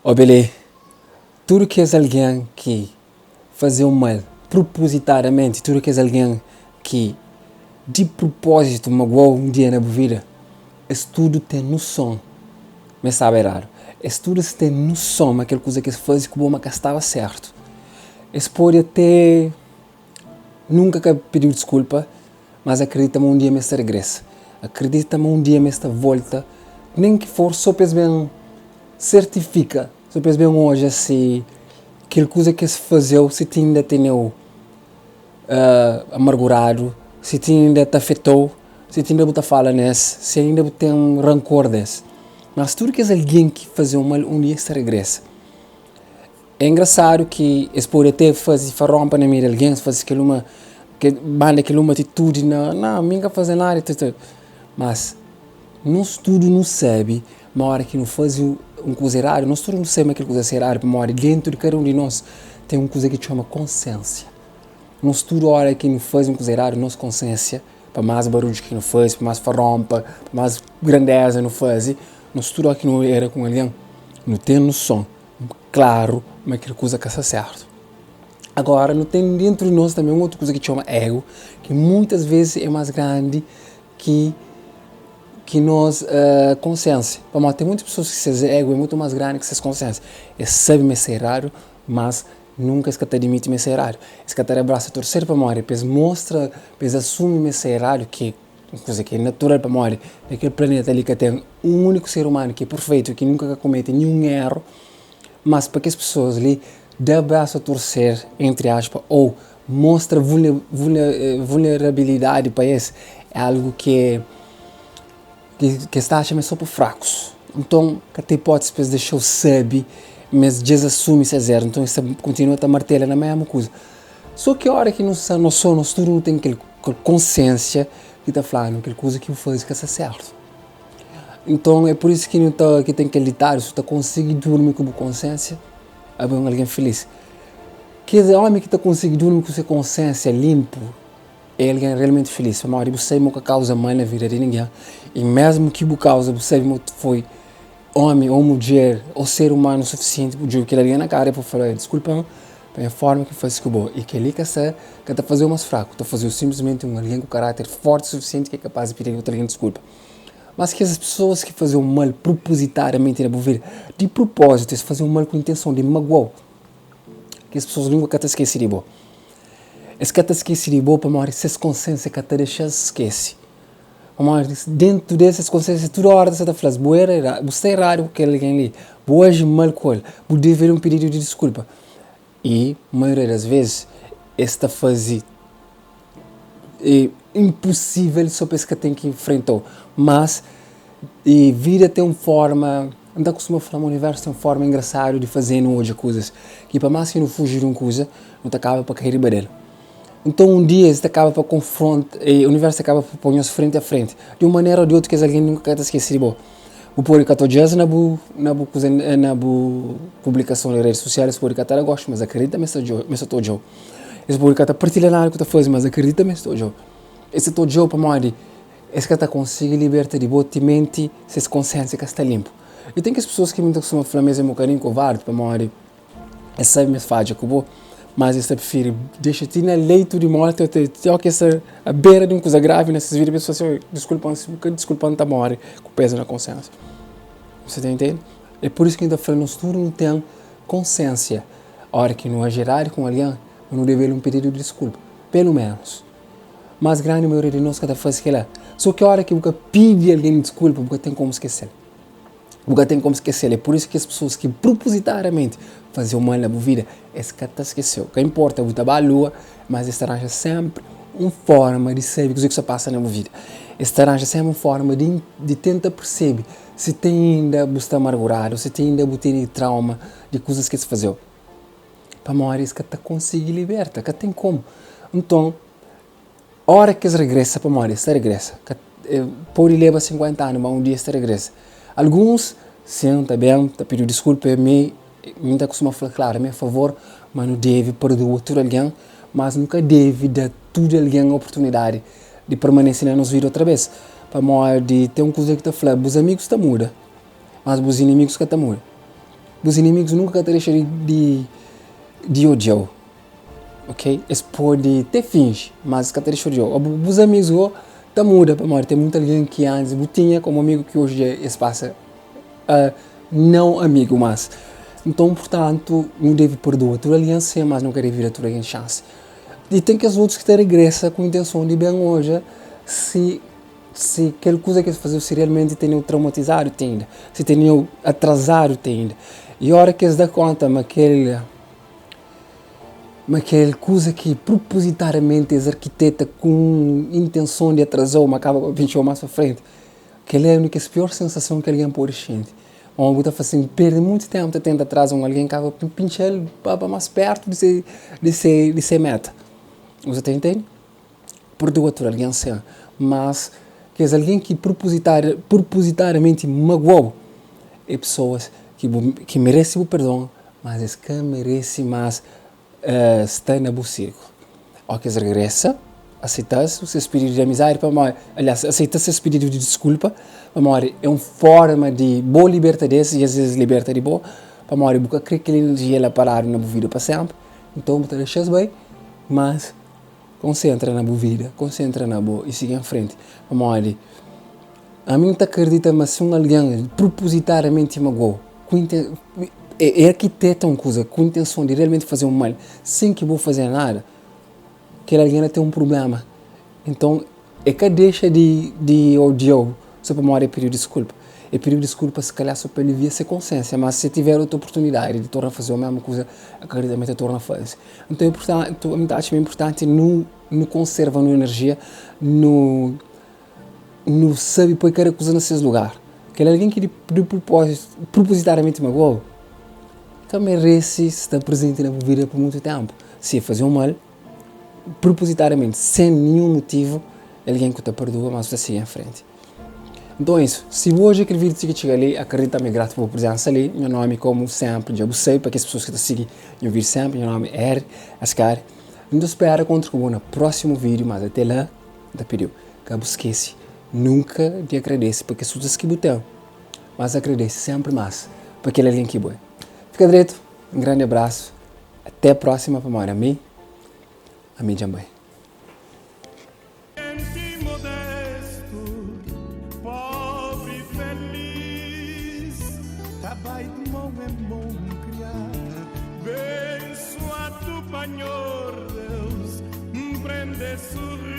Obele, tudu kes algen ki faze-u mal prupuzitadamenti, tudu kes algen ki di prupózitu magua-u un dia na bu vida, es tudu ten nuson ma es staba eradu. Es tudu es ten nuson ma kel kuza ki es faze ku bo ma ka staba sértu. Es pode até nunka ka pidi-u diskulpa, mas akredita ma un dia ma es ta regresa. Akredita ma un dia ma es ta volta, nen ki for so pa es ben sertifika, so pa es ben odja si kel kuza ki es faze-u si ti inda tene-u amarguradu, si ti inda ta afeta-u, si ti inda bu ta fala nes, si ainda bu ten rankor des. Mas tudu kes algen ki faze-u mal, un dia es ta regresa. É engrasadu ki es pode até faze faronpa na meiu di algen, faze kel uma, manda kel uma atitudi na, na mi N ka faze nada, mas nos tudu nu sabe ma ora ki nu faze un kuza eradu, nos tudu nu sabe ma kel kuza sta eradu pamodi dentu di kada un di nos ten un kuza ki txoma konsiensia. Nos tudu ora ki nu faze un kuza eradu, nos konsiensia, pa más barudju ki nu faze, pa más faronpa, pa más grandeza nu faze, nos tudu ora ki nu era ku un algen, nu ten noson klaru ma kel kuza ka sta sértu. Agora, nu ten dentru di nos tanbe un otu kuza ki txoma ego, ki muitas vezis é más grandi ki ki nos konsiensia. Pamodi ten muitas pesoas ki ses ego é mutu más grandi ki ses konsiensia. Es sabe ma es sta eradu, mas nunka es ka ta adimiti ma es sta eradu. Es ka ta da brasu a torser pamodi pa es mostra, pa es asumi ma es sta eradu, ki Un kuza ki é natural pamodi na kel planeta li ka ten un úniku ser umanu ki é perfeitu, ki nunka ka komete ninhun éru. Mas pa kes pesoas li da brasu a torser, entri aspa, ô mostra vulnerabilidadi pa es é algu ki é ki es ta atxa ma é sô pa frakus. Nton ka ten ipótisi pa es dexa-u sabe ma es dja es asumi ses éru. Nton es ta kontinua ta martela na mésmu kuza. Sô ki óra ki nu sta nos sô, nos tudu nu ten kel konsiénsia ki ta fla-nu kel kuza ki bu faze ka sta sértu. Nton é pur isu ki nu ta ki ten kel ditadu, si bu ta konsigi durmi ku bu konsiénsia, abo é un algen filís. Kes ómi ki ta konsigi durmi ku se konsiénsia linpu é algen realmenti filís, pamodi bu sabe ma bu ka kauza mal na vida di ningen i mésmu ki bu kauza bu sabe ma foi Omi ou mudjer ou ser umanu sufisienti pa djobe kel algen na kara i pa fla, Diskulpa-m pa nha forma ki N fase ku bo. I kel-li ka sta ka ta faze-u más fraku, ta faze-u sinplismenti un algen ku karáter fórti sufisienti ki é kapás di pidi otu algen diskulpa. Mas kes pesoas ki faze-u mal prupuzitadamenti na bu vida, di prupózitu es faze-u mal ku intenson di magua-u, kes pesoas nunka ka ta skese di bo. Es ka ta skese di bo pamodi ses konsénsia ka ta dexa-s skese. Pamodi dentu di es, es konsiensia tudu ora ta sa ta fla-s, bu era eradu, bu sta eradu ku kel algen li, bu aji mal ku el, bu debe un pididu di diskulpa. I maioria das vezis es ta faze inpusível so pa es ka ten ki nfrenta-u. Mas i vida ten un forma, N ta kustuma fla ma universu ten un forma engrasadu di faze-nu odja kuzas ki pa más ki nu fuji di un kuza, nu ta kaba pa kai riba del. Nton un dia es ta kaba pa konfronta, universu ta kaba pa poi nhos frenti a frenti. Di un manera ô di otu kes algen nunka ka ta skese di bo. Bu pode ka ta odja-s na bu na bu kuza na bu publikason di redi sosial, es pode ka ta da gostu, mas akredita ma es ta ma es ta odja-u. Es pode ka ta partilha nada ku ta faze, mas akredita ma es ta odja-u. Es ta odja-u pamodi es ka ta konsigi liberta di bo timenti ses konsiensia ka sta linpu. I ten kes pesoas ki mi ta kustuma fla ma es é un bokadinhu kovardi pamodi Es sabe ma es fadja ku bo, mas es ta prifiri dexa ti na leitu di morti ô ti óki es sta a bera di un kuza gravi na ses vida pa es fla si, Oi, diskulpa-m, si bu ka diskulpa-m, N ta móre ku pézu na konsiénsia. Bu ta intende? É pur isu ki N ta fla, nos tudu nu ten konsiénsia. Óra ki nu aji eradu ku un algen, nu debe-l un pididu di diskulpa, pelu ménus. Mas grandi maioria di nos ka ta faze kel-la. Sô ki óra ki bu ka pidi algen diskulpa, bu ka ten kómu skese-l. Bu ka ten komu skese-l. É pur isu ki kes pesoas ki prupuzitariamenti faze-u mal na bu vida, es ka ta skese-u. Ka inporta, bu ta ba lua, mas es ta ranja sénpri un fórma di sabe kuzê ki sta pasa na bu vida. Es ta ranja sénpri un fórma di di tenta persebe si ti inda bu sta amarguradu, si ti inda bu tene trauma di kuzas ki es faze-u. Pamodi es ka ta konsigi liberta, ka ten komu. Nton, Ora ki es regresa, pamodi es ta regresa, ka pode leba 50 anu, ma un dia es ta regresa. Alguns, sin, ta ben, ta pidi diskulpa, e mi, mi ta kustuma fla klaru, mi é favor ma nu debe perdoa tudu algen, mas nu ka debe da tudu algen oportunidadi di permanese na nos vida otra bes, pamodi ten un kuza ki ta fla, bus amigus ta muda, mas bus inimigus ka ta muda. Bus inimigus nunka ka ta dexa di di di odia-u, ok? Es pode te finji, mas es ka ta dexa odia-u. Ô bus amigus gó ta muda pamodi ten mutu algen ki antis bu tinha komu amigu ki oji dja es pasa a não amigu más. Nton, purtantu, nu debe perdoa tudu algen sin, mas nu ka debe da tudu algen xansi. I ten kes otus ki ta regresa ku intenson di ben odja si si kel kuza ki es faze-u si realmenti tene-u traumatizadu te inda, si tene-u atrazadu te inda. I ora ki es da konta ma kel ma kel kuza ki prupozitariamenti es arkiteta ku un intenson di atraza-u ma kaba pa pintxa-u más pa frenti, kel-la é un di kes pior sensason ki algen pode xinti. Ô bu ta fla sin, perde mutu ténpu ta tenta atraza un algen kaba pa pintxa-l pa pa más pértu di se di se di se méta. Bu sa ta intende? Púrdua tudu algen sin, mas kes algen ki prupozitariamenti magua-u é pesoas ki bu ki merese bu perdon, mas es ka merese mas sta na bu sirkulu. Ó ki es regresa, aseita-s ses pididu di amizadi pamodi, aliás, aseita ses pididu di diskulpa pamodi é un forma di bo liberta des i es es liberta di bo pamodi bu ka kre kel enerjia la paradu na bu vida pa senpri. Nton bu ta dexa-s bai, mas konsentra na bu vida, konsentra na bo i sigi en frenti pamodi ami N ta kridita ma si un algen prupozitariamenti magou ku inten e arkiteta un kuza ku intenson di realmenti faze un mal sen ki bo faze nada, kel algen la ten un prubléma. Nton, e ka dexa di di odia-u so pamodi e pidi-u diskulpa. E pidi-u diskulpa si kalhar so pa alivia se konsiénsia, má si e tiver otu oportunidadi di torna faze-u mésmu kuza, akredita ma e ta torna faze. Nton, é inpurtanti, N ta atxa ma é inpurtanti nu nu konserva nu enerjia, nu nu sabe poi kada kuza na ses lugar. Kel algen ki di di prupozitariamenti magua-u, ka merese sta prezenti na bu vida pa mutu ténpu. Si e faze-u mal, prupozitariamenti, sen ninhun mutivu, é algen ki bu ta perdoa, mas bu ta sigi en frenti. Nton é isu. Si bu odja kel vídiu ti ki txiga li, akredita ma é gratu pa bu prezensa li. Nha nómi, komu sénpri, dja bu sabe, pa kes pesoas ki ta sigi nha vídiu sénpri, nha nómi é Eric Ascari. N ta spera kontra ku bo na prósimu vídiu, mas até la, N ta pidi-u, ka bu skese nunka di agradese pa kes kuzas ki bu ten, mas agradese sénpri más pa kel algen ki bo é. Fika dretu, un grandi abrasu, até prósima pamodi ami, ami dja N bai. Genti modestu, pobri feliz, ta bai di mon en mon kriá, bensuadu pa Nhor Deus, N prende surri.